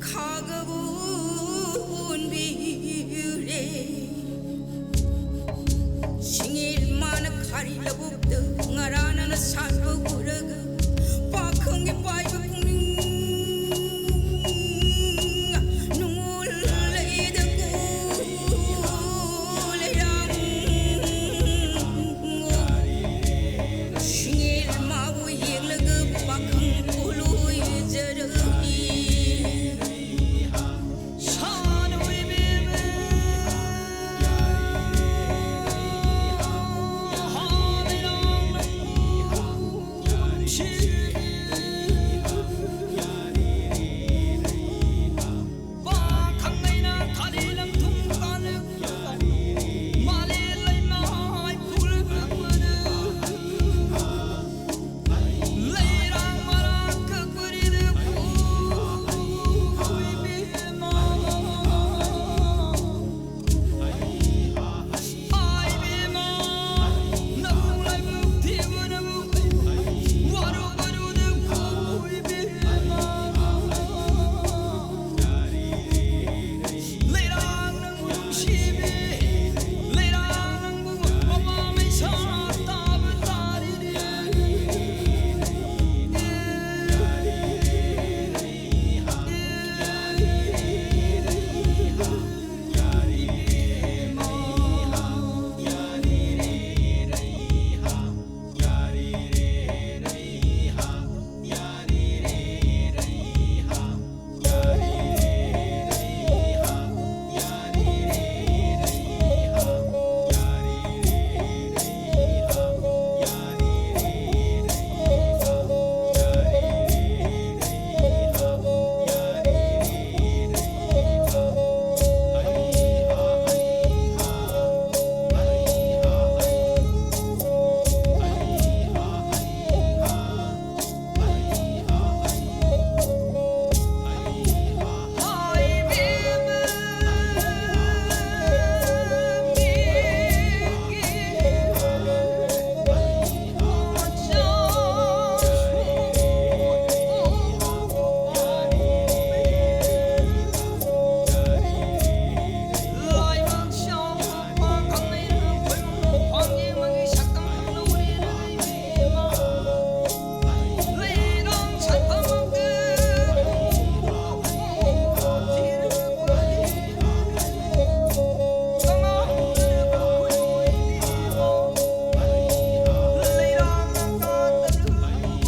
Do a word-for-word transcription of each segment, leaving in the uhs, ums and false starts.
ꯈꯥꯒꯕꯨ ꯑꯣꯟꯕꯤꯔꯦ꯫ ꯁꯤꯡꯉꯦꯜ ꯃꯥꯅ ꯈꯥꯔꯤ ꯂꯧꯕꯨꯛꯇ ꯉꯔꯥꯅꯅ ꯁꯥꯠꯄ ꯎꯔꯒ ꯄꯥꯈꯪꯒꯤ ꯄꯥꯏꯕ ꯄꯨꯛꯅꯤꯡ ꯅꯨꯡꯉꯣꯜ ꯂꯩꯗ ꯀꯣꯂꯦꯔꯥꯡ ꯁꯤꯡꯉꯦꯜ ꯃꯥꯕꯨ ꯌꯦꯡꯂꯒ ꯄꯥꯈꯪ ꯄꯣꯂꯣꯏꯖꯔꯛꯏ꯫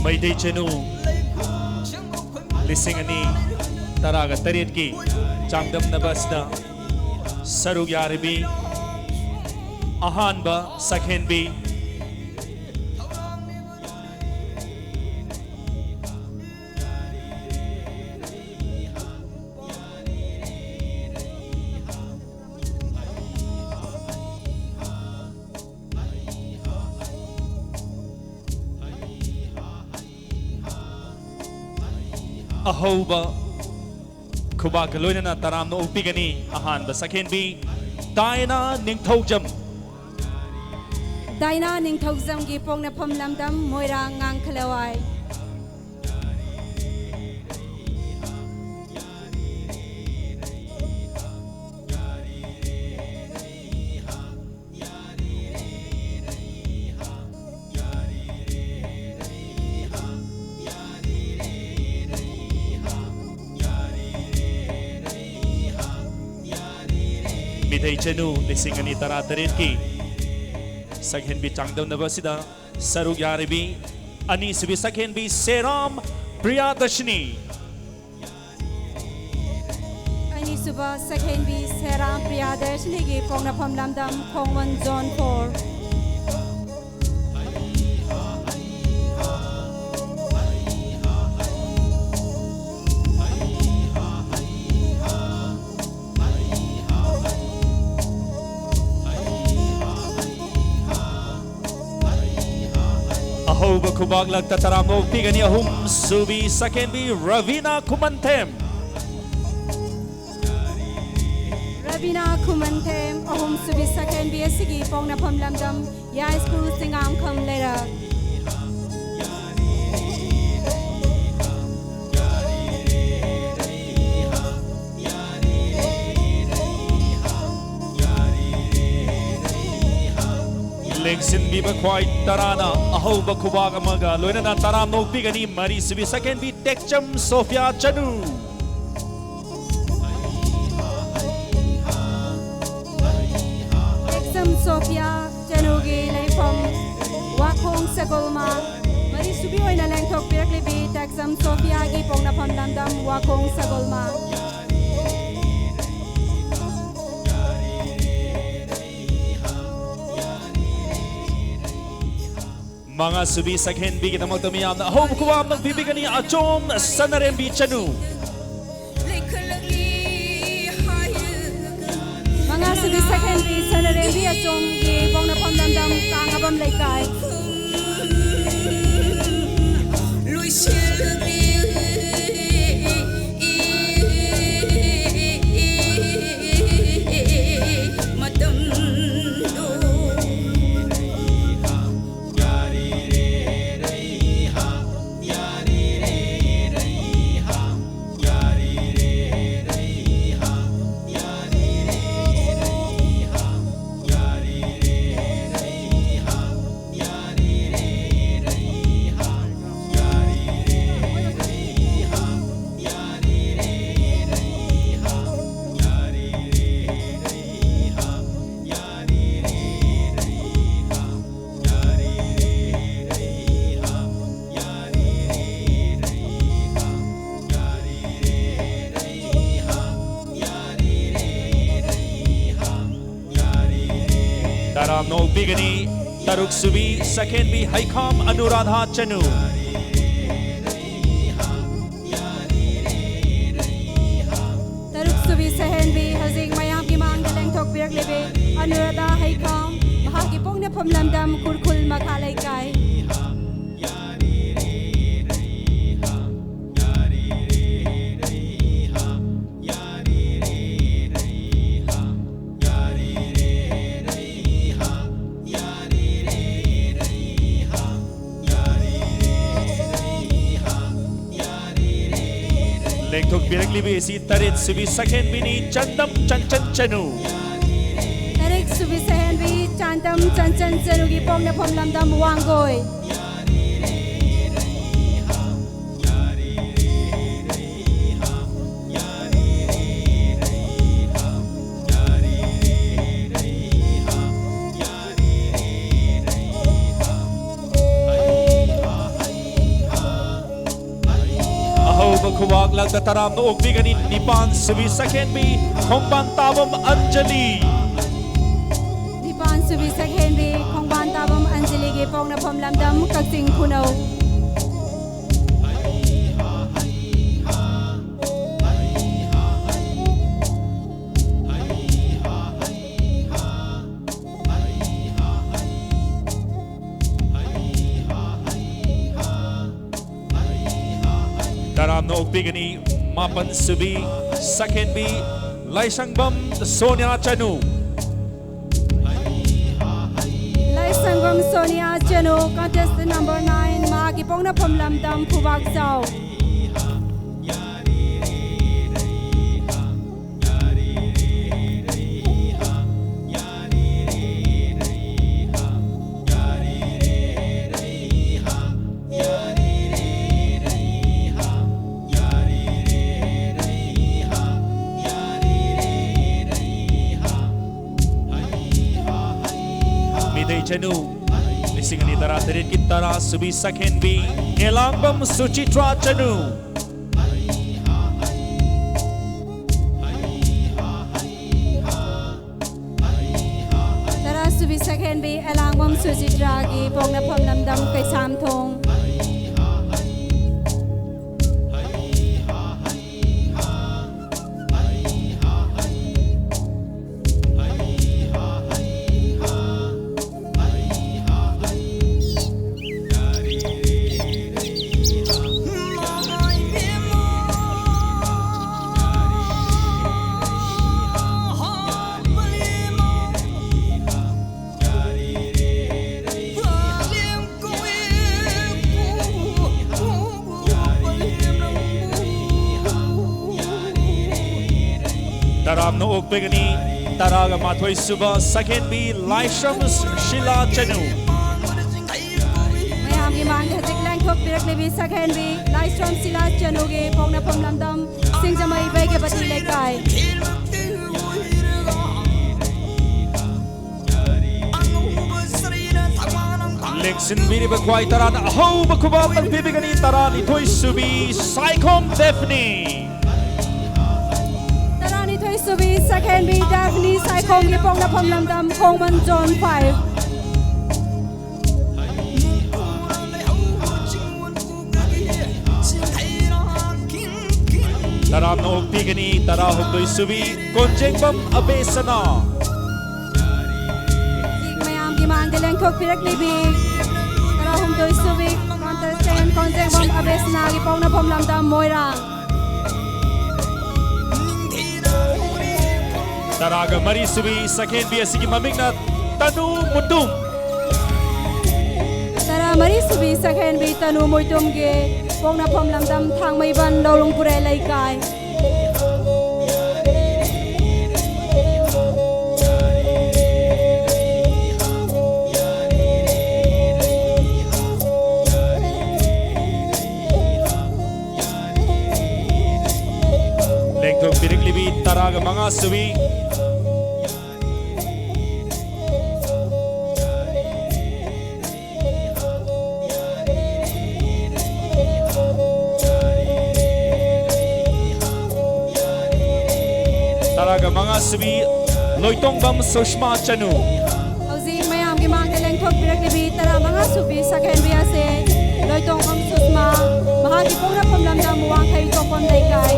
ꯃꯩꯇꯩ ꯆꯅꯨ ꯂꯤꯁꯤꯡ ꯑꯅꯤ ꯇꯔꯥꯒ ꯇꯔꯦꯠꯀꯤ ꯆꯥꯡꯗꯝꯅꯕ ꯑꯁꯤꯗ ꯁꯔꯨꯛ ꯌꯥꯔꯤꯕꯤ ꯑꯍꯥꯟꯕ ꯁꯛꯍꯦꯟꯕꯤ ꯑꯍꯧꯕ ꯈꯨꯕꯥꯛꯀ ꯂꯣꯏꯅꯅ ꯇꯔꯥꯝꯅ ꯑꯣꯛꯄꯤꯒꯅꯤ ꯑꯍꯥꯟꯕ ꯁꯛꯍꯦꯟꯕꯤ ꯗꯥꯏꯅꯥ ꯅꯤꯡꯊꯧꯖꯝ꯫ ꯗꯥꯏꯅꯥ ꯅꯤꯡꯊꯧꯖꯝꯒꯤ ꯄꯣꯛꯅꯐꯝ ꯂꯝꯗꯝ ꯃꯣꯏꯔꯥꯡ ꯉꯥꯡꯈꯂꯋꯥꯏ꯫ ꯃꯤꯇꯩ ꯆꯅꯨ ꯂꯤꯁꯤꯡ ꯑꯅꯤ ꯇꯔꯥꯇꯔꯦꯠꯀꯤ ꯁꯛꯍꯦꯟꯕꯤ ꯆꯥꯡꯗꯝꯅꯕ ꯑꯁꯤꯗ ꯁꯔꯨꯛ ꯌꯥꯔꯤꯕꯤ ꯑꯅꯤꯁꯨꯕꯤ ꯁꯛꯍꯦꯟꯕꯤ ꯁꯦꯔꯥꯝ ꯄ꯭ꯔꯤꯌꯥꯗꯔꯁꯤꯅꯤ꯫ ꯑꯅꯤꯁꯨꯕ ꯁꯛꯍꯦꯟꯕꯤ ꯁꯦꯔꯥꯝ ꯄ꯭ꯔꯤꯌꯥꯗꯔꯁꯤꯅꯤꯒꯤ ꯄꯣꯛꯅꯐꯝ ꯂꯝꯗꯝ ꯈꯣꯡꯃꯟ ꯖꯣꯟ ꯐꯣꯔ꯫ ꯑꯍꯧꯕ ꯈꯨꯕꯥꯛ ꯂꯛꯇ ꯇꯔꯥꯝꯅ ꯑꯣꯛꯄꯤꯒꯅꯤ ꯑꯍꯨꯝ ꯁꯨꯕꯤ ꯁꯛꯍꯦꯟꯕꯤ ꯔꯕꯤꯅꯥ ꯈꯨꯃꯟꯊꯦꯝ꯫ ꯔꯕꯤꯅꯥ ꯈꯨꯃꯟꯊꯦꯝ ꯑꯍꯨꯝ ꯁꯨꯕꯤ ꯁꯛꯍꯦꯟꯕꯤ ꯑꯁꯤꯒꯤ ꯄꯣꯛꯅꯐꯝ ꯂꯝꯗꯝ ꯌꯥꯏꯁ꯭ꯀꯨꯜ ꯆꯤꯡꯉꯥꯝꯈꯝ ꯂꯩꯔꯛ꯫ ꯂꯦꯡꯁꯤꯟꯕꯤꯕ ꯈ꯭ꯋꯥꯏ ꯇꯔꯥꯅ ꯑꯍꯧꯕ ꯈꯨꯕꯥꯛ ꯑꯃꯒ ꯂꯣꯏꯅꯅ ꯇꯔꯥꯝꯅ ꯑꯣꯛꯄꯤꯒꯅꯤ ꯃꯔꯤꯁꯨꯕꯤ ꯁꯛꯍꯦꯟꯕꯤ ꯇꯦꯛꯆꯝ ꯁꯣꯐꯤꯌꯥ ꯆꯅꯨ꯫ ꯇꯦꯛꯆꯝ ꯁꯣꯐꯤꯌꯥ ꯆꯅꯨꯒꯤ ꯂꯩꯐꯝ ꯋꯥꯈꯣꯡ ꯁꯒꯣꯜꯃ꯫ ꯃꯔꯤ ꯁꯨꯕꯤ ꯑꯣꯏꯅ ꯂꯦꯡꯊꯣꯛꯄꯤꯔꯛꯂꯤꯕꯤ ꯇꯦꯛꯆꯝ ꯁꯣꯐꯤꯌꯥꯒꯤ ꯄꯣꯛꯅꯐꯝ ꯂꯝꯗꯝ ꯋꯥꯈꯣꯡ ꯁꯒꯣꯜꯃ꯫ ꯃꯉꯥꯁꯨꯕꯤ ꯁꯛꯍꯦꯟꯕꯤꯒꯤꯗꯃꯛꯇ ꯃꯤꯌꯥꯝꯅ ꯑꯍꯧꯕ ꯈꯨꯋꯥꯝꯅ ꯄꯤꯕꯤꯒꯅꯤ ꯑꯆꯣꯝ ꯁꯅꯔꯦꯝꯕꯤ ꯆꯅꯨ꯫ ꯃꯉꯥꯁꯨꯕꯤ ꯁꯛꯍꯦꯟꯕꯤ ꯁꯅꯔꯦꯝꯕꯤ ꯑꯆꯣꯝꯒꯤ ꯄꯣꯛꯅꯐꯝ ꯂꯝꯗꯝ ꯀꯥꯡꯉꯕꯝ ꯂꯩꯀꯥꯏ꯫ ꯇꯔꯥꯝꯅ ꯑꯣꯛꯄꯤꯒꯅꯤ ꯇꯔꯨꯛ ꯁꯨꯕꯤ ꯁꯛꯍꯦꯟꯕꯤ ꯍꯩꯈꯥꯝ ꯑꯅꯨꯔꯥꯙꯥ ꯆꯅꯨ꯫ ꯇꯔꯨꯛ ꯁꯨꯕꯤ ꯁꯛꯍꯦꯟꯕꯤ ꯍꯧꯖꯤꯛ ꯃꯌꯥꯝꯒꯤ ꯃꯥꯡꯗ ꯂꯦꯡꯊꯣꯛꯄꯤꯔꯛꯂꯤꯕꯤ ꯑꯅꯨꯔꯥꯙꯥ ꯍꯩꯈꯥꯝ, ꯃꯍꯥꯛꯀꯤ ꯄꯣꯛꯅꯐꯝ ꯂꯝꯗꯝ ꯈꯨꯔꯈꯨꯜ ꯃꯈꯥ ꯂꯩꯀꯥꯏ꯫ ꯂꯦꯡꯊꯣꯛꯄꯤꯔꯛꯂꯤꯕꯤ ꯑꯁꯤ ꯇꯔꯦꯠ ꯁꯨꯕꯤ ꯁꯛꯍꯦꯟꯕꯤꯅꯤ ꯆꯟꯗꯝ ꯆꯟꯆꯟ ꯆꯅꯨ꯫ ꯇꯔꯦꯠ ꯁꯨꯕꯤ ꯁꯛꯍꯦꯟꯕꯤ ꯆꯥꯟꯗꯝ ꯆꯟꯆꯟ ꯆꯅꯨꯒꯤ ꯄꯣꯛꯅꯐꯝ ꯂꯝꯗꯝ ꯋꯥꯡꯒꯣꯏ꯫ ꯈꯨꯕꯥꯛ ꯂꯛꯇ ꯇꯔꯥꯝꯅ ꯑꯣꯛꯄꯤꯒꯅꯤ꯫ ꯅꯤꯄꯥꯟ ꯁꯨꯕꯤ ꯁꯛꯍꯦꯟꯕꯤ ꯈꯣꯡꯕꯥꯟ ꯇꯥꯕꯝ ꯑꯟꯖꯂꯤ꯫ ꯅꯤꯄꯥꯟ ꯁꯨꯕꯤ ꯁꯛꯍꯦꯟꯕꯤ ꯈꯣꯡꯕꯥꯟ ꯇꯥꯕꯝ ꯑꯟꯖꯂꯤꯒꯤ ꯄꯣꯛꯅꯐꯝ ꯂꯝꯗꯝ ꯀꯛꯆꯤꯡ ꯈꯨꯅꯧ꯫ ꯇꯔꯥꯝꯅ ꯑꯣꯛꯄꯤꯒꯅꯤ꯫ ꯃꯥꯄꯟ ꯁꯨꯕꯤ ꯁꯛꯍꯦꯟꯕꯤ ꯂꯥꯏꯁꯪꯕꯝ ꯁꯣꯅꯤꯌꯥ ꯆꯅꯨ꯫ ꯂꯥꯏꯁꯪꯕꯝ ꯁꯣꯅꯤꯌꯥ ꯆꯅꯨ, contestant number nine, ꯃꯍꯥꯛꯀꯤ ꯄꯣꯛꯅꯐꯝ ꯂꯝꯗꯝ ꯈꯨꯕꯥꯛꯆꯥꯎ꯫ ꯃꯤꯇꯩ ꯆꯅꯨ ꯂꯤꯁꯤꯡ ꯑꯅꯤ ꯇꯔꯥ ꯇꯔꯦꯠꯀꯤ ꯇꯔꯥ ꯁꯨꯕꯤ ꯁꯛꯍꯦꯟꯕꯤ ꯉꯦꯂꯥꯡꯕꯝ ꯁꯨꯆꯤꯇ꯭ꯔꯥ ꯆꯅꯨ꯫ ꯇꯔꯥ ꯁꯨꯕꯤ ꯁꯛꯍꯦꯟꯕꯤ ꯑꯦꯂꯥꯡꯕꯝ ꯁꯨꯖꯤꯇ꯭ꯔꯥꯒꯤ ꯄꯣꯛꯅꯐꯝ ꯂꯝꯗꯝ ꯀꯩꯁꯥꯝꯊꯣꯡ꯫ ꯇꯔꯥꯝꯅ ꯑꯣꯛꯄꯤꯒꯅꯤ꯫ ꯇꯔꯥꯒ ꯃꯥꯊꯣꯏ ꯁꯨꯕ ꯁꯛꯍꯦꯟꯕꯤ ꯂꯥꯏꯁ꯭ꯔꯝ ꯁꯤꯂꯥ ꯆꯅꯨ꯫ ꯃꯌꯥꯝꯒꯤ ꯃꯥꯡꯗ ꯍꯧꯖꯤꯛ ꯂꯦꯡꯊꯣꯛꯄꯤꯔꯛꯂꯤꯕꯤ ꯁꯛꯍꯦꯟꯕꯤ ꯂꯥꯏꯁ꯭ꯔꯝ ꯁꯤꯂꯥ ꯆꯅꯨꯒꯤ ꯄꯣꯛꯅꯐꯝ ꯂꯝꯗꯝ ꯁꯤꯡꯖꯃꯩ ꯕꯩꯒꯕꯇꯤ ꯂꯩꯀꯥꯏ꯫ ꯂꯦꯡꯁꯤꯟꯕꯤꯔꯤꯕ ꯈ꯭ꯋꯥꯏ ꯇꯔꯥꯅ ꯑꯍꯧꯕ ꯈꯨꯕꯥꯛ ꯂꯪꯕꯤꯒꯅꯤ, ꯇꯔꯥꯅꯤꯊꯣꯏ ꯁꯨꯕꯤ ꯁꯥꯏꯈꯣꯝ ꯗꯦꯐꯅꯤ꯫ ꯇꯔꯥꯅꯤꯊꯣꯏ ꯁꯨꯕꯤ ꯁꯛꯍꯦꯟꯕꯤ ꯗꯦꯐꯅꯤ ꯁꯥꯏꯈꯣꯝꯒꯤ ꯄꯣꯛꯅꯐꯝ ꯂꯝꯗꯝ ꯈꯣꯡꯃꯟ ꯖꯣꯟ ꯐꯥꯏꯚ꯫ ꯇꯔꯥꯝꯅ ꯑꯣꯛꯄꯤꯒꯅꯤ, ꯇꯔꯥꯍꯨꯝꯗꯣꯏ ꯁꯨꯕꯤ ꯀꯣꯟꯖꯦꯡꯕꯝ ꯑꯕꯦꯁꯅꯥ꯫ ꯍꯧꯖꯤꯛ ꯃꯌꯥꯝꯒꯤ ꯃꯥꯡꯗ ꯂꯦꯡꯊꯣꯛꯄꯤꯔꯛꯂꯤꯕꯤ ꯇꯔꯥꯍꯨꯝꯗꯣꯏ ꯁꯨꯕꯤ ꯀꯣꯟꯇꯦꯁꯇꯦꯟ ꯀꯣꯟꯖꯦꯡꯕꯝ ꯑꯕꯦꯁꯅꯥꯒꯤ ꯄꯣꯛꯅꯐꯝ ꯂꯝꯗꯝ ꯃꯣꯏꯔꯥꯡ꯫ ꯇꯔꯥꯒ ꯃꯔꯤ ꯁꯨꯕꯤ ꯁꯛꯍꯦꯟꯕꯤ ꯑꯁꯤꯒꯤ ꯃꯃꯤꯡꯅ ꯇꯅꯨ ꯃꯨꯇꯨꯝ꯫ ꯇꯔꯥꯃꯔꯤ ꯁꯨꯕꯤ ꯁꯛꯍꯦꯟꯕꯤ ꯇꯅꯨ ꯃꯣꯏꯇꯨꯝꯒꯤ ꯄꯣꯛꯅꯐꯝ ꯂꯝꯗꯝ ꯊꯥꯡꯃꯩꯕꯟ ꯂꯧꯔꯨꯡ ꯄꯨꯔꯦ ꯂꯩꯀꯥꯏ꯫ ꯂꯦꯡꯊꯣꯛꯄꯤꯔꯛꯂꯤꯕꯤ ꯇꯔꯥꯒ ꯃꯉꯥ ꯁꯨꯕꯤ ꯇꯔꯥꯒ ꯃꯉꯥ ꯁꯨꯕꯤ ꯂꯣꯏꯇꯣꯡꯕꯝ ꯁꯨꯁꯃꯥ ꯆꯅꯨ꯫ ꯍꯧꯖꯤꯛ ꯃꯌꯥꯝꯒꯤ ꯃꯥꯡꯗ ꯂꯦꯡꯊꯣꯛꯄꯤꯔꯛꯂꯤꯕꯤ ꯇꯔꯥꯃꯉꯥ ꯁꯨꯕꯤ ꯁꯛꯍꯦꯟꯕꯤ ꯑꯁꯦ ꯂꯣꯏꯇꯣꯡꯕꯝ ꯁꯨꯁꯃꯥ, ꯃꯍꯥꯛꯀꯤ ꯄꯣꯛꯅꯐꯝ ꯂꯝꯗꯝ ꯋꯥꯡꯈꯩ ꯇꯣꯛꯄꯝ ꯂꯩꯀꯥꯏ꯫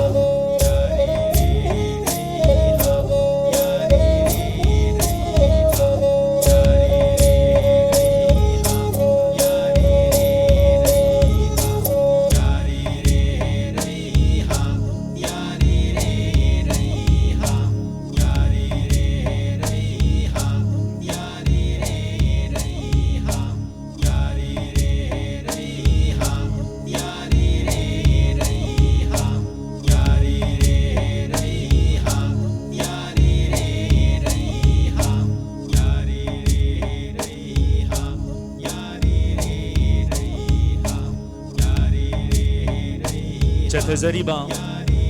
ꯆꯠꯊꯖꯔꯤꯕ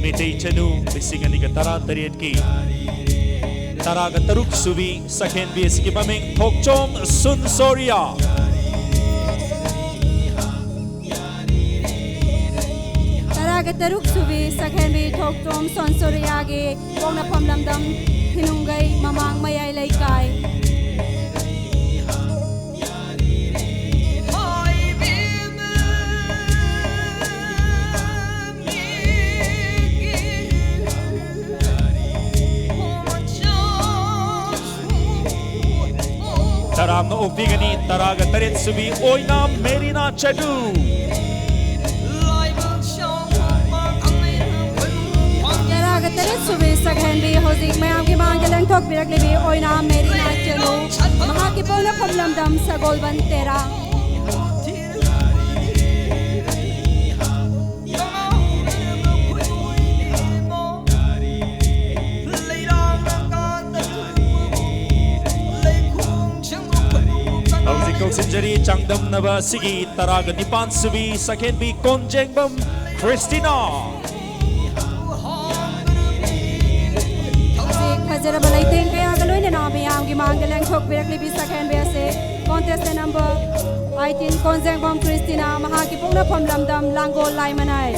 ꯃꯩꯇꯩ ꯆꯅꯨ ꯂꯤꯁꯤꯡ ꯑꯅꯤꯒ ꯇꯔꯥꯇꯔꯦꯠꯀꯤ ꯇꯔꯥꯒ ꯇꯔꯨꯛ ꯁꯨꯕꯤ ꯁꯛꯍꯦꯟꯕꯤ ꯑꯁꯤꯒꯤ ꯃꯃꯤꯡ ꯊꯣꯛꯆꯣꯝ ꯁꯨꯟꯁꯣꯔꯤꯌꯥ꯫ ꯇꯔꯨꯛ ꯁꯨꯕꯤ ꯁꯛꯍꯦꯟꯕꯤ ꯊꯣꯛꯇꯣꯝ ꯁꯣꯟꯁꯣꯔꯤꯌꯥꯒꯤ ꯄꯣꯛꯅꯐꯝ ꯂꯝꯗꯝ ꯊꯤꯅꯨꯡꯒꯩ ꯃꯃꯥꯡ ꯃꯌꯥꯏ ꯂꯩꯀꯥꯏ꯫ ꯇꯔꯥꯝꯅ ꯑꯣꯛꯄꯤꯒꯅꯤ, ꯇꯔꯥꯒ ꯇꯔꯦꯠ ꯁꯨꯕꯤ ꯑꯣꯏꯅꯥꯝ ꯃꯦꯔꯤꯅꯥ ꯆꯅꯨ꯫ ꯇꯔꯥꯒ ꯇꯔꯦꯠ ꯁꯨꯕꯤ ꯁꯛꯍꯦꯟꯕꯤ ꯍꯧꯖꯤꯛ ꯃꯌꯥꯝꯒꯤ ꯃꯥꯡꯗ ꯂꯦꯡꯊꯣꯛꯄꯤꯔꯛꯂꯤꯕꯤ ꯑꯣꯏꯅꯥꯝ ꯃꯦꯔꯤꯅꯥ ꯆꯅꯨ꯫ ꯃꯍꯥꯛꯀꯤ ꯄꯣꯛꯅꯐꯝ ꯂꯝꯗꯝ ꯁꯒꯣꯜꯕꯟ ꯇꯦꯔꯥ꯫ ꯍꯧꯖꯤꯛ ꯀꯧꯁꯤꯟꯖꯔꯤ ꯆꯥꯡꯗꯝꯅꯕ ꯑꯁꯤꯒꯤ ꯇꯔꯥꯒ ꯅꯤꯄꯥꯟ ꯁꯨꯕꯤ ꯁꯛꯍꯦꯟꯕꯤ ꯀꯣꯟꯖꯦꯡꯕꯝ ꯈ꯭ꯔꯤꯁꯇꯤꯅꯥ꯫ ꯍꯧꯖꯤꯛ ꯐꯖꯔꯕ ꯂꯩꯇꯦꯡ ꯀꯌꯥꯒ ꯂꯣꯏꯅꯅ ꯃꯤꯌꯥꯝꯒꯤ ꯃꯥꯡꯗ ꯂꯦꯡꯊꯣꯛꯄꯤꯔꯛꯂꯤꯕꯤ ꯁꯛꯍꯦꯟꯕꯤ ꯑꯁꯤ contestant number eighteen ꯀꯣꯟꯖꯦꯡꯕꯝ ꯈ꯭ꯔꯤꯁꯇꯤꯅꯥ, ꯃꯍꯥꯛꯀꯤ ꯄꯣꯛꯅꯐꯝ ꯂꯝꯗꯝ ꯂꯥꯡꯒꯣꯜ ꯂꯥꯏꯃꯅꯥꯏ꯫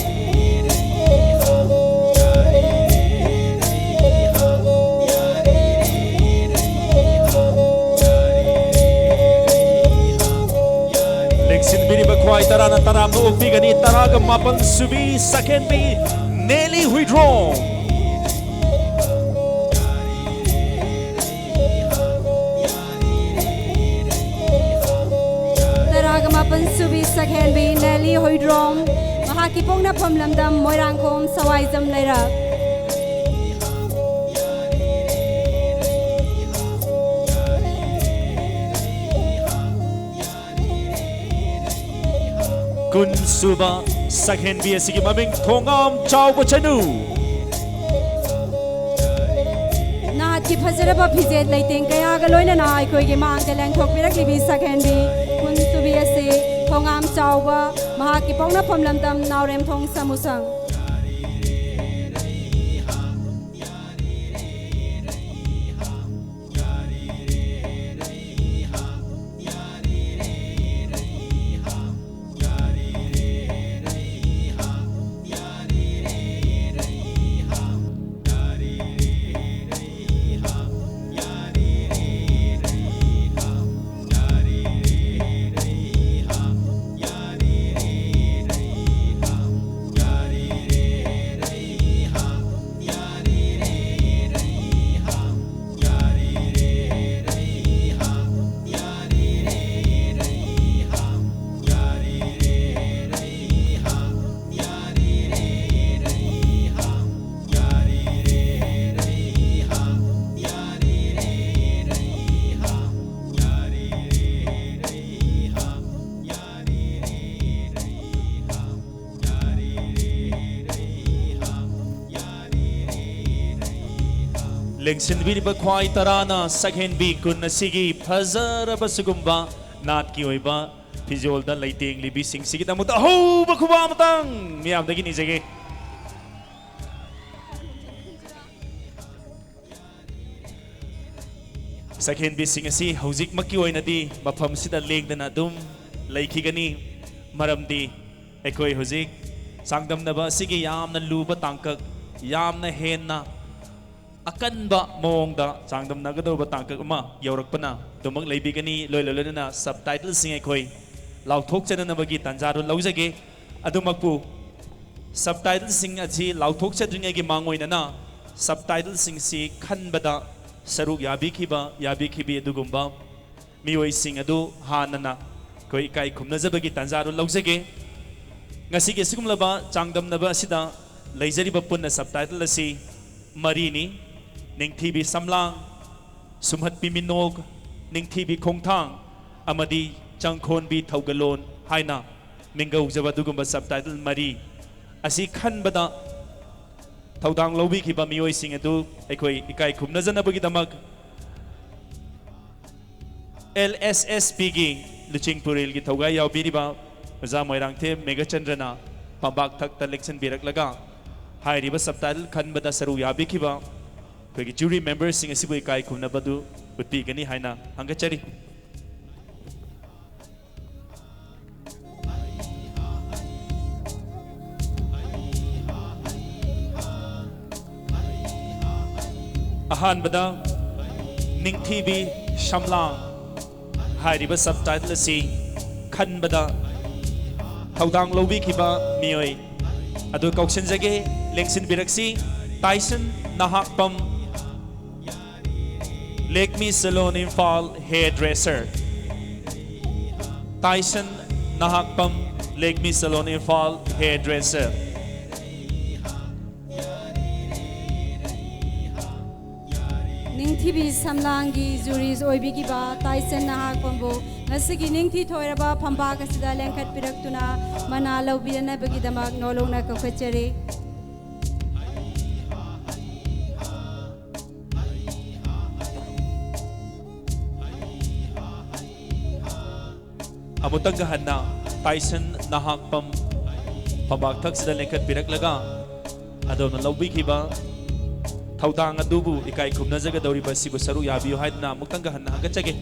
ꯂꯦꯡꯁꯤꯟꯕꯤꯔꯤꯕ ꯈ꯭ꯋꯥꯏ ꯇꯔꯥꯅ ꯇꯔꯥꯝꯅ ꯑꯣꯛꯄꯤꯒꯅꯤ, ꯇꯔꯥꯒ ꯃꯥꯄꯟ ꯁꯨꯕꯤ ꯁꯛꯍꯦꯟꯕꯤ ꯅꯦꯂꯤ ꯍꯨꯏꯗ꯭ꯔꯣꯝ꯫ ꯇꯔꯥꯒ ꯃꯥꯄꯟ ꯁꯨꯕꯤ ꯁꯛꯍꯦꯟꯕꯤ ꯅꯦꯂꯤ ꯍꯨꯏꯗ꯭ꯔꯣꯝ, ꯃꯍꯥꯛꯀꯤ ꯄꯣꯛꯅꯐꯝ ꯂꯝꯗꯝ ꯃꯣꯏꯔꯥꯡꯈꯣꯝ ꯁꯋꯥꯏꯖꯝ ꯂꯩꯔꯛ꯫ ꯀꯨꯟ ꯁꯨꯕ ꯁꯛꯍꯦꯟꯕꯤ ꯑꯁꯤꯒꯤ ꯃꯃꯤꯡ ꯊꯣꯉꯥꯝ ꯆꯥꯎꯕ ꯆꯅꯨ꯫ ꯅꯥꯠꯀꯤ ꯐꯖꯔꯕ ꯐꯤꯖꯦꯠ ꯂꯩꯇꯦꯡ ꯀꯌꯥꯒ ꯂꯣꯏꯅꯅ ꯑꯩꯈꯣꯏꯒꯤ ꯃꯥꯡꯗ ꯂꯦꯡꯊꯣꯛꯄꯤꯔꯛꯂꯤꯕꯤ ꯁꯛꯍꯦꯟꯕꯤ ꯀꯨꯟ ꯁꯨꯕꯤ ꯑꯁꯤ ꯊꯣꯉꯥꯝ ꯆꯥꯎꯕ, ꯃꯍꯥꯛꯀꯤ ꯄꯣꯛꯅꯐꯝ ꯂꯝꯗꯝ ꯅꯥꯎꯔꯦꯝꯊꯣꯡ ꯁꯃꯨꯁꯪ꯫ ꯂꯦꯡꯁꯤꯟꯕꯤꯔꯤꯕ ꯈ꯭ꯋꯥꯏ ꯇꯔꯥꯅ ꯁꯛꯍꯦꯟꯕꯤ ꯀꯨꯟ ꯑꯁꯤꯒꯤ ꯐꯖꯔꯕ ꯁꯤꯒꯨꯝꯕ ꯅꯥꯠꯀꯤ ꯑꯣꯏꯕ ꯐꯤꯖꯣꯜꯗ ꯂꯩꯇꯦꯡꯂꯤꯕꯤꯁꯤꯡꯁꯤꯒꯤꯗꯃꯛꯇ ꯑꯍꯧꯕ ꯈꯨꯕꯥꯛ ꯑꯃꯇꯪ ꯃꯤꯌꯥꯝꯗꯒꯤ ꯅꯤꯖꯒꯦ꯫ ꯁꯛꯍꯦꯟꯕꯤꯁꯤꯡ ꯑꯁꯤ ꯍꯧꯖꯤꯛꯃꯛꯀꯤ ꯑꯣꯏꯅꯗꯤ ꯃꯐꯝꯁꯤꯗ ꯂꯦꯡꯗꯅ ꯑꯗꯨꯝ ꯂꯩꯈꯤꯒꯅꯤ, ꯃꯔꯝꯗꯤ ꯑꯩꯈꯣꯏ ꯍꯧꯖꯤꯛ ꯆꯥꯡꯗꯝꯅꯕ ꯑꯁꯤꯒꯤ ꯌꯥꯝꯅ ꯂꯨꯕ ꯇꯥꯡꯀꯛ, ꯌꯥꯝꯅ ꯍꯦꯟꯅ ꯑꯀꯟꯕ ꯃꯑꯣꯡꯗ ꯆꯥꯡꯗꯝꯅꯒꯗꯧꯕ ꯇꯥꯡꯀꯛ ꯑꯃ ꯌꯧꯔꯛꯄꯅ ꯑꯗꯨꯃꯛ ꯂꯩꯕꯤꯒꯅꯤ꯫ ꯂꯣꯏꯅ ꯂꯣꯏꯅꯅ ꯁꯕꯇꯥꯏꯇꯜꯁꯤꯡ ꯑꯩꯈꯣꯏ ꯂꯥꯎꯊꯣꯛꯆꯅꯅꯕꯒꯤ ꯇꯥꯟꯖꯥꯗꯨ ꯂꯧꯖꯒꯦ꯫ ꯑꯗꯨꯃꯛꯄꯨ ꯁꯕꯇꯥꯏꯇꯜꯁꯤꯡ ꯑꯁꯤ ꯂꯥꯎꯊꯣꯛꯆꯗ꯭ꯔꯤꯉꯩꯒꯤ ꯃꯥꯡꯑꯣꯏꯅꯅ ꯁꯕꯇꯥꯏꯇꯜꯁꯤꯡꯁꯤ ꯈꯟꯕꯗ ꯁꯔꯨꯛ ꯌꯥꯕꯤꯈꯤꯕ, ꯌꯥꯕꯤꯈꯤꯕꯤ ꯑꯗꯨꯒꯨꯝꯕ ꯃꯤꯑꯣꯏꯁꯤꯡ ꯑꯗꯨ ꯍꯥꯟꯅꯅ ꯑꯩꯈꯣꯏ ꯏꯀꯥꯏ ꯈꯨꯝꯅꯖꯕꯒꯤ ꯇꯥꯟꯖꯥꯗꯨ ꯂꯧꯖꯒꯦ꯫ ꯉꯁꯤꯒꯤ ꯑꯁꯤꯒꯨꯝꯂꯕ ꯆꯥꯡꯗꯝꯅꯕ ꯑꯁꯤꯗ ꯂꯩꯖꯔꯤꯕ ꯄꯨꯟꯅ ꯁꯕꯇꯥꯏꯇꯜ ꯑꯁꯤ ꯃꯔꯤꯅꯤ: ꯅꯤꯡꯊꯤꯕꯤ ꯁꯝꯂꯥꯡ, ꯁꯨꯝꯍꯠꯄꯤ ꯃꯤꯅꯣꯛ, ꯅꯤꯡꯊꯤꯕꯤ ꯈꯣꯡꯊꯥꯡ ꯑꯃꯗꯤ ꯆꯪꯈꯣꯟꯕꯤ ꯊꯧꯒꯜꯂꯣꯟ ꯍꯥꯏꯅ ꯃꯤꯡꯒꯧꯖꯕ ꯑꯗꯨꯒꯨꯝꯕ ꯁꯕꯇꯥꯏꯇꯜ ꯃꯔꯤ ꯑꯁꯤ ꯈꯟꯕꯗ ꯊꯧꯗꯥꯡ ꯂꯧꯕꯤꯈꯤꯕ ꯃꯤꯑꯣꯏꯁꯤꯡ ꯑꯗꯨ ꯑꯩꯈꯣꯏ ꯏꯀꯥꯏ ꯈꯨꯝꯅꯖꯅꯕꯒꯤꯗꯃꯛ ꯑꯦꯜ ꯑꯦꯁ ꯑꯦꯁ ꯄꯤꯒꯤ ꯂꯨꯆꯤꯡꯄꯨꯔꯦꯜꯒꯤ ꯊꯧꯒꯥꯏ ꯌꯥꯎꯕꯤꯔꯤꯕ ꯑꯣꯖꯥ ꯃꯣꯏꯔꯥꯡꯊꯦꯝ ꯃꯦꯘꯆꯟꯗ꯭ꯔꯅ ꯐꯝꯕꯥꯛ ꯊꯛꯇ ꯂꯦꯡꯁꯤꯟꯕꯤꯔꯛꯂꯒ ꯍꯥꯏꯔꯤꯕ ꯁꯕꯇꯥꯏꯇꯜ ꯈꯟꯕꯗ ꯁꯔꯨꯛ ꯌꯥꯕꯤꯈꯤꯕ ꯑꯩꯈꯣꯏꯒꯤ ꯖꯨꯔꯤ ꯃꯦꯝꯕꯔꯁꯤꯡ ꯑꯁꯤꯕꯨ ꯏꯀꯥꯏ ꯈꯨꯝꯅꯕꯗꯨ ꯎꯠꯄꯤꯒꯅꯤ ꯍꯥꯏꯅ ꯍꯪꯒꯠꯆꯔꯤ꯫ ꯑꯍꯥꯟꯕꯗ ꯅꯤꯡꯊꯤꯕꯤ ꯁꯝꯂꯥꯡ ꯍꯥꯏꯔꯤꯕ ꯁꯕꯇꯥꯏꯇꯜ ꯑꯁꯤ ꯈꯟꯕꯗ ꯊꯧꯗꯥꯡ ꯂꯧꯕꯤꯈꯤꯕ ꯃꯤꯑꯣꯏ ꯑꯗꯨ ꯀꯧꯁꯤꯟꯖꯒꯦ, ꯂꯦꯡꯁꯤꯟꯕꯤꯔꯛꯁꯤ꯫ ꯇꯥꯏꯁꯟ ꯅꯍꯥꯛꯄꯝ, ꯂꯦꯛꯃꯤ salon Imphal, hair dresser. Taison Nahakpam, ꯂꯦꯛꯃꯤ ꯁꯦꯂꯣꯟ ꯏꯝꯐꯥꯜ, ꯍꯦꯌꯔ ꯗ꯭ꯔꯦꯁꯔ꯫ ꯅꯤꯡꯊꯤꯕꯤ ꯁꯝꯂꯥꯡꯒꯤ ꯖꯨꯔꯤꯁ ꯑꯣꯏꯕꯤꯈꯤꯕ ꯇꯥꯏꯁꯟ ꯅꯍꯥꯛꯄꯝꯕꯨ ꯉꯁꯤꯒꯤ ꯅꯤꯡꯊꯤ ꯊꯣꯏꯔꯕ ꯐꯝꯕꯥꯛ ꯑꯁꯤꯗ ꯂꯦꯡꯈꯠꯄꯤꯔꯛꯇꯨꯅ ꯃꯅꯥ ꯂꯧꯕꯤꯅꯅꯕꯒꯤꯗꯃꯛ ꯅꯣꯂꯨꯛꯅ ꯀꯧꯈꯠꯆꯔꯤ꯫ ꯑꯃꯨꯛꯇꯪꯒ ꯍꯟꯅ ꯇꯥꯏꯁꯟ ꯅꯍꯥꯛꯄꯝ ꯐꯝꯕꯥꯛꯊꯛꯁꯤꯗ ꯂꯦꯡꯈꯠꯄꯤꯔꯛꯂꯒ ꯑꯗꯣꯝꯅ ꯂꯧꯕꯤꯈꯤꯕ ꯊꯧꯗꯥꯡ ꯑꯗꯨꯕꯨ ꯏꯀꯥꯏ ꯈꯨꯝꯅꯖꯒꯗꯧꯔꯤꯕ ꯑꯁꯤꯕꯨ ꯁꯔꯨꯛ ꯌꯥꯕꯤꯌꯨ ꯍꯥꯏꯗꯨꯅ ꯑꯃꯨꯛꯇꯪꯒ ꯍꯟꯅ ꯍꯪꯒꯠꯆꯒꯦ꯫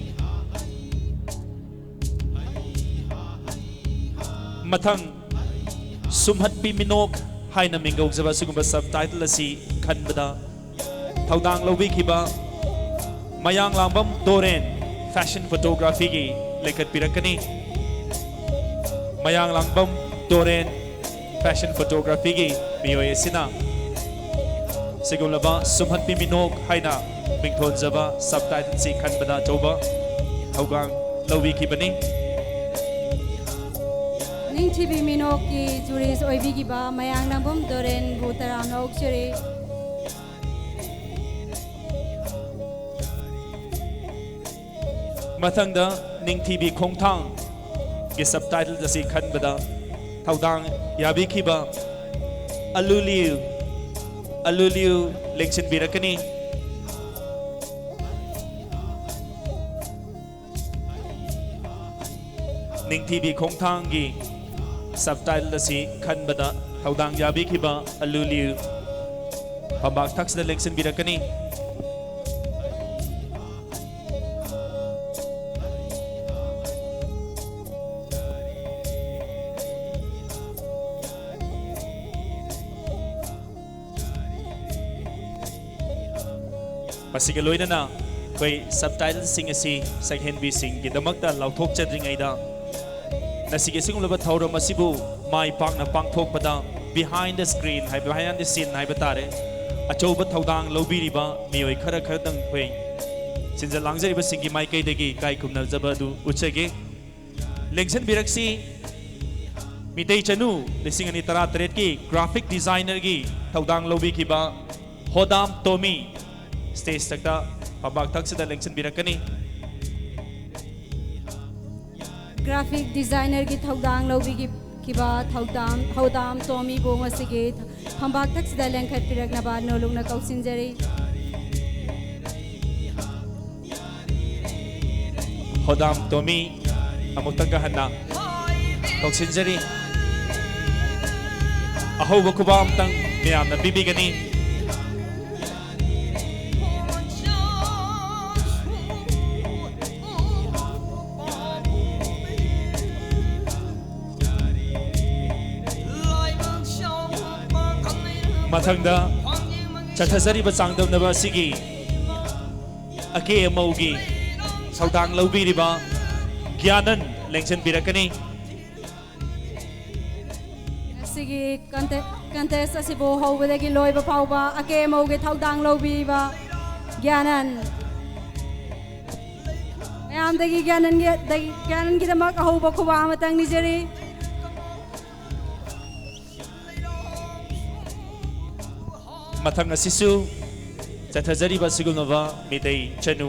ꯃꯊꯪ ꯁꯨꯝꯍꯠꯄꯤ ꯃꯤꯅꯣꯛ ꯍꯥꯏꯅ ꯃꯤꯡꯒꯧꯖꯕ ꯑꯁꯤꯒꯨꯝꯕ subtitle ꯑꯁꯤ ꯈꯟꯕꯗ ꯊꯧꯗꯥꯡ ꯂꯧꯕꯤꯈꯤꯕ ꯃꯌꯥꯡꯂꯥꯡꯕꯝ ꯗꯣꯔꯦꯟ ꯐꯦꯁꯟ ꯐꯣꯇꯣꯒ꯭ꯔꯥꯐꯤꯒꯤ ꯂꯦꯡꯈꯠꯄꯤꯔꯛꯀꯅꯤ꯫ ꯃꯌꯥꯡꯂꯥꯡꯕꯝ ꯗꯣꯔꯦꯟ ꯐꯦꯁꯟ ꯐꯣꯇꯣꯒ꯭ꯔꯥꯐꯤꯒꯤ ꯃꯤꯑꯣꯏ ꯑꯁꯤꯅ ꯁꯤꯒꯨꯝꯂꯕ ꯁꯨꯝꯍꯠꯄꯤ ꯃꯤꯅꯣꯛ ꯍꯥꯏꯅ ꯃꯤꯡꯊꯣꯟꯖꯕ subtitle ꯑꯁꯤ ꯈꯟꯕꯗ ꯑꯆꯧꯕ ꯊꯧꯗꯥꯡ ꯂꯧꯕꯤꯈꯤꯕꯅꯤ꯫ ꯅꯤꯡꯊꯤꯕꯤ ꯃꯤꯅꯣꯛꯀꯤ ꯖꯨꯔꯤꯁ ꯑꯣꯏꯕꯤꯈꯤꯕ ꯃꯌꯥꯡꯂꯥꯡꯕꯝ ꯗꯣꯔꯦꯟꯕꯨ ꯇꯔꯥꯝꯅ ꯑꯣꯛꯆꯔꯤ꯫ ꯃꯊꯪꯗ ꯅꯤꯡꯊꯤꯕꯤ ꯈꯣꯡꯊꯥꯡꯒꯤ subtitle ꯑꯁꯤ ꯈꯟꯕꯗ ꯊꯧꯗꯥꯡ ꯌꯥꯕꯤꯈꯤꯕ ꯑꯂꯨꯂꯤꯌꯨ ꯑꯂꯨꯂꯤꯌꯨ ꯂꯦꯡꯁꯤꯟꯕꯤꯔꯛꯀꯅꯤ꯫ ꯅꯤꯡꯊꯤꯕꯤ ꯈꯣꯡꯊꯥꯡꯒꯤ subtitle ꯑꯁꯤ ꯈꯟꯕꯗ ꯊꯧꯗꯥꯡ ꯌꯥꯕꯤꯈꯤꯕ ꯑꯂꯨꯂꯤꯌꯨ ꯐꯝꯕꯥꯛ ꯊꯛꯁꯤꯗ ꯂꯦꯡꯁꯤꯟꯕꯤꯔꯛꯀꯅꯤ꯫ ꯃꯁꯤꯒ ꯂꯣꯏꯅꯅ ꯑꯩꯈꯣꯏ subtitleꯁꯤꯡ ꯑꯁꯤ ꯁꯛꯍꯦꯟꯕꯤꯁꯤꯡꯒꯤꯗꯃꯛꯇ ꯂꯥꯎꯊꯣꯛꯆꯗ꯭ꯔꯤꯉꯩꯗ ꯉꯁꯤꯒꯤ ꯑꯁꯤꯒꯨꯝꯂꯕ ꯊꯧꯔꯝ ꯑꯁꯤꯕꯨ ꯃꯥꯏ ꯄꯥꯛꯅ ꯄꯥꯡꯊꯣꯛꯄꯗ behind the screen ꯍꯥꯏꯕ, behind the scene ꯍꯥꯏꯕ ꯇꯥꯔꯦ, ꯑꯆꯧꯕ ꯊꯧꯗꯥꯡ ꯂꯧꯕꯤꯔꯤꯕ ꯃꯤꯑꯣꯏ ꯈꯔ ꯈꯔꯗꯪ ꯑꯩꯈꯣꯏ ꯁꯤꯟꯖ ꯂꯥꯡꯖꯔꯤꯕꯁꯤꯡꯒꯤ ꯃꯥꯏꯀꯩꯗꯒꯤ ꯏꯀꯥꯏ ꯈꯨꯝꯅꯖꯕ ꯑꯗꯨ ꯎꯠꯆꯒꯦ꯫ ꯂꯦꯡꯁꯤꯟꯕꯤꯔꯛꯁꯤ ꯃꯤꯇꯩ ꯆꯅꯨ ꯂꯤꯁꯤꯡ ꯑꯅꯤ ꯇꯔꯥꯇꯔꯦꯠꯀꯤ graphic designerꯒꯤ ꯊꯧꯗꯥꯡ ꯂꯧꯕꯤꯈꯤꯕ ꯍꯣꯗꯥꯝ ꯇꯣꯃꯤ꯫ Stageꯇ ꯐꯝꯕꯥꯛ ꯊꯛꯁꯤꯗ ꯂꯦꯡꯁꯤꯟꯕꯤꯔꯛꯀꯅꯤ꯫ Graphic designerꯒꯤ ꯊꯧꯗꯥꯡ ꯂꯧꯕꯤꯈꯤꯕ ꯊꯧꯗꯥꯝ ꯍꯧꯗꯥꯝ ꯇꯣꯃꯤꯕꯨ ꯉꯁꯤꯒꯤ ꯐꯝꯕꯥꯛ ꯊꯛꯁꯤꯗ ꯂꯦꯡꯈꯠꯄꯤꯔꯛꯅꯕ ꯅꯣꯂꯨꯛꯅ ꯀꯧꯁꯤꯟꯖꯔꯤ꯫ ꯍꯣꯗꯥꯝ ꯇꯣꯃꯤ꯫ ꯑꯃꯨꯛꯇꯪꯒ ꯍꯟꯅ ꯀꯧꯁꯤꯟꯖꯔꯤ꯫ ꯑꯍꯧꯕ ꯈꯨꯕꯥꯛ ꯑꯃꯇꯪ ꯃꯌꯥꯝꯅ ꯄꯤꯕꯤꯒꯅꯤ꯫ ꯃꯊꯪꯗ ꯆꯠꯊꯖꯔꯤꯕ ꯆꯥꯡꯗꯝꯅꯕ ꯑꯁꯤꯒꯤ ꯑꯀꯦ ꯑꯃꯧꯒꯤ ꯊꯧꯗꯥꯡ ꯂꯧꯕꯤꯔꯤꯕ ꯒ꯭ꯌꯥꯅꯟ ꯂꯦꯡꯁꯤꯟꯕꯤꯔꯛꯀꯅꯤ꯫ ꯉꯁꯤꯒꯤ ꯀꯟꯇꯦ-, ꯀꯟꯇꯦꯁ ꯑꯁꯤꯕꯨ ꯍꯧꯕꯗꯒꯤ ꯂꯣꯏꯕ ꯐꯥꯎꯕ ꯑꯀꯦ ꯑꯃꯧꯒꯤ ꯊꯧꯗꯥꯡ ꯂꯧꯕꯤꯕ ꯒ꯭ꯌꯥꯅꯟ꯫ ꯃꯌꯥꯝꯗꯒꯤ ꯒ꯭ꯌꯥꯅꯟꯒꯤ, ꯗꯒꯤ, ꯒ꯭ꯌꯥꯅꯟꯒꯤꯗꯃꯛ ꯑꯍꯧꯕ ꯈꯨꯕꯥꯛ ꯑꯃꯇꯪ ꯅꯤꯖꯔꯤ꯫ ꯃꯊꯪ ꯑꯁꯤꯁꯨ ꯆꯠꯊꯖꯔꯤꯕ ꯑꯁꯤꯒꯨꯝꯂꯕ ꯃꯤꯇꯩ ꯆꯅꯨ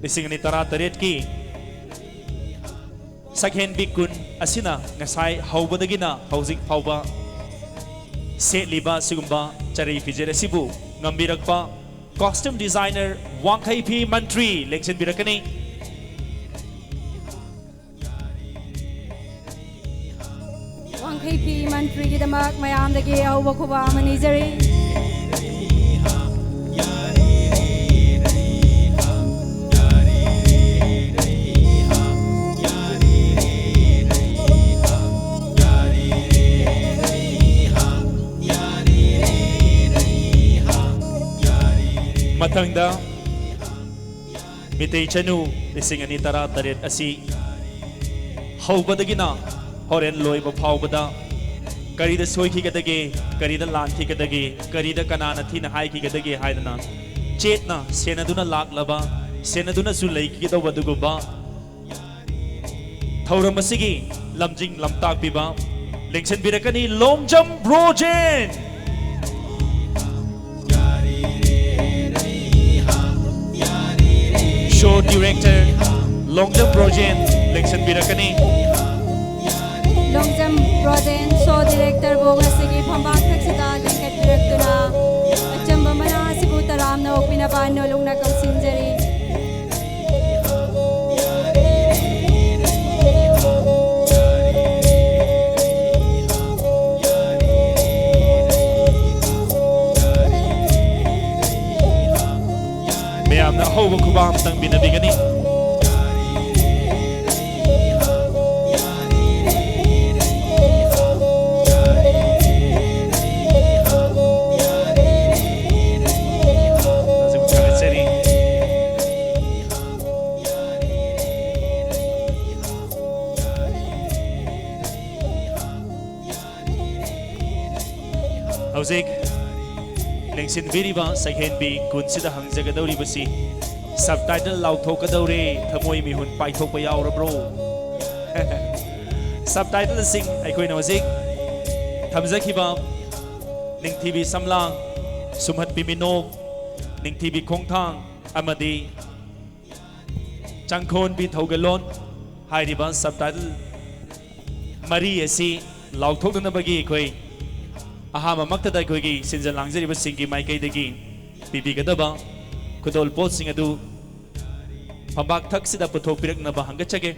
ꯂꯤꯁꯤꯡ ꯑꯅꯤ ꯇꯔꯥ ꯇꯔꯦꯠꯀꯤ ꯁꯛꯍꯦꯟꯕꯤ ꯀꯨꯟ ꯑꯁꯤꯅ ꯉꯁꯥꯏ ꯍꯧꯕꯗꯒꯤꯅ ꯍꯧꯖꯤꯛ ꯐꯥꯎꯕ ꯁꯦꯠꯂꯤꯕ ꯑꯁꯤꯒꯨꯝꯕ ꯆꯔꯩ ꯐꯤꯖꯦꯠ ꯑꯁꯤꯕꯨ ꯉꯝꯕꯤꯔꯛꯄ costume designer ꯋꯥꯡꯈꯩ ꯐꯤ ꯃꯟꯇ꯭ꯔꯤ ꯂꯦꯡꯁꯤꯟꯕꯤꯔꯛꯀꯅꯤ꯫ ꯋꯥꯡꯈꯩ ꯐꯤ ꯃꯟꯇ꯭ꯔꯤꯒꯤꯗꯃꯛ ꯃꯌꯥꯝꯗꯒꯤ ꯑꯍꯧꯕ ꯈꯨꯕꯥꯛ ꯑꯃ ꯅꯤꯖꯔꯤ꯫ ꯃꯊꯪꯗ ꯃꯤꯇꯩ ꯆꯅꯨ ꯂꯤꯁꯤꯡ ꯑꯅꯤ ꯇꯔꯥ ꯇꯔꯦꯠ ꯑꯁꯤ ꯍꯧꯕꯗꯒꯤꯅ ꯍꯣꯔꯦꯟ ꯂꯣꯏꯕ ꯐꯥꯎꯕꯗ ꯀꯔꯤꯗ ꯁꯣꯏꯈꯤꯒꯗꯒꯦ, ꯀꯔꯤꯗ ꯂꯥꯟꯈꯤꯒꯗꯒꯦ, ꯀꯔꯤꯗ ꯀꯅꯥꯅ ꯊꯤꯅ ꯍꯥꯏꯈꯤꯒꯗꯒꯦ ꯍꯥꯏꯗꯅ ꯆꯦꯠꯅ ꯁꯦꯟꯅꯗꯨꯅ ꯂꯥꯛꯂꯕ, ꯁꯦꯟꯅꯗꯨꯅꯁꯨ ꯂꯩꯈꯤꯒꯗꯧꯕ ꯑꯗꯨꯒꯨꯝꯕ ꯊꯧꯔꯝ ꯑꯁꯤꯒꯤ ꯂꯝꯖꯤꯡ ꯂꯝꯇꯥꯛꯄꯤꯕ ꯂꯦꯡꯁꯤꯟꯕꯤꯔꯛꯀꯅꯤ Longjam Brojen. Show director Longjam Brojen ꯂꯦꯡꯁꯤꯟꯕꯤꯔꯛꯀꯅꯤ꯫ Longjam Brojen show directorꯕꯨ ꯉꯁꯤꯒꯤ ꯐꯝꯕꯥꯛ ꯊꯛꯁꯤꯗ ꯂꯦꯡꯈꯠꯄꯤꯔꯛꯇꯨꯅ ꯑꯆꯝꯕ ꯃꯅꯥ ꯑꯁꯤꯕꯨ ꯇꯔꯥꯝꯅ ꯑꯣꯛꯄꯤꯅꯕ ꯅꯣꯂꯨꯛꯅ ꯀꯧꯁꯤꯟꯖꯔꯤ꯫ ꯍꯧꯕ ꯈꯨꯕꯥꯝ ꯇꯪꯕꯤꯅꯕꯤꯒꯅꯤ꯫ ꯊꯥꯒꯠꯆꯔꯤ꯫ ꯍꯧꯖꯤꯛ ꯂꯦꯡꯁꯤꯟꯕꯤꯔꯤꯕ ꯁꯛꯍꯦꯟꯕꯤ ꯀꯨꯟꯁꯤꯗ ꯍꯪꯖꯒꯗꯧꯔꯤꯕꯁꯤ, subtitle ꯂꯥꯎꯊꯣꯛꯀꯗꯧꯔꯦ, ꯊꯃꯣꯏ ꯃꯤꯍꯨꯟ ꯄꯥꯏꯊꯣꯛꯄ ꯌꯥꯎꯔꯕ꯭ꯔꯣ? Subtitleꯁꯤꯡ ꯑꯩꯈꯣꯏꯅ ꯍꯧꯖꯤꯛ ꯊꯝꯖꯈꯤꯕ ꯅꯤꯡꯊꯤꯕꯤ ꯁꯝꯂꯥꯡ, ꯁꯨꯝꯍꯠꯄꯤ ꯃꯤꯅꯣꯛ, ꯅꯤꯡꯊꯤꯕꯤ ꯈꯣꯡꯊꯥꯡ ꯑꯃꯗꯤ ꯆꯪꯈꯣꯟꯕꯤ ꯊꯧꯒꯜꯂꯣꯟ ꯍꯥꯏꯔꯤꯕ subtitle ꯃꯔꯤ ꯑꯁꯤ ꯂꯥꯎꯊꯣꯛꯅꯅꯕꯒꯤ ꯑꯩꯈꯣꯏ ꯑꯍꯥꯟꯕꯃꯛꯇꯗ ꯑꯩꯈꯣꯏꯒꯤ ꯁꯤꯟꯖ ꯂꯥꯡꯖꯔꯤꯕꯁꯤꯡꯒꯤ ꯃꯥꯏꯀꯩꯗꯒꯤ ꯄꯤꯕꯤꯒꯗꯕ ꯈꯨꯗꯣꯜ ꯄꯣꯠꯁꯤꯡ ꯑꯗꯨ ꯐꯝꯄꯥꯛ ꯊꯛꯁꯤꯗ ꯄꯨꯊꯣꯛꯄꯤꯔꯛꯅꯕ ꯍꯪꯒꯠꯆꯒꯦ꯫